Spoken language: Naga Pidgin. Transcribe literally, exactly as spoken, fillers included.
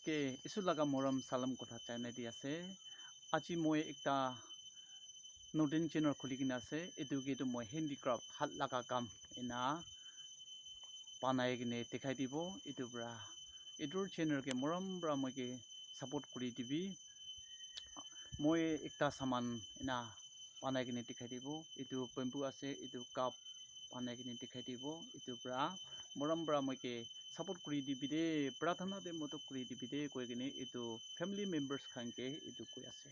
Ke Isu laga morom salam kotha janai di ase. Aji moi ekta Northern channel khuli kena ase. Etu ke tu moi handicraft, hat laga kam ena banai kene dikhai dibo. Etu para, etu channel ke morom para moi ke support kuri dibi. Moi ekta saman ena banai kene dikhai dibo. Etu bamboo ase, etu cup banai kene dikhai dibo. Etu para morom para moi ke support kuri dibi de, pratana de modot kuri dibi de koi kene etu family members khan ke etu koi ase.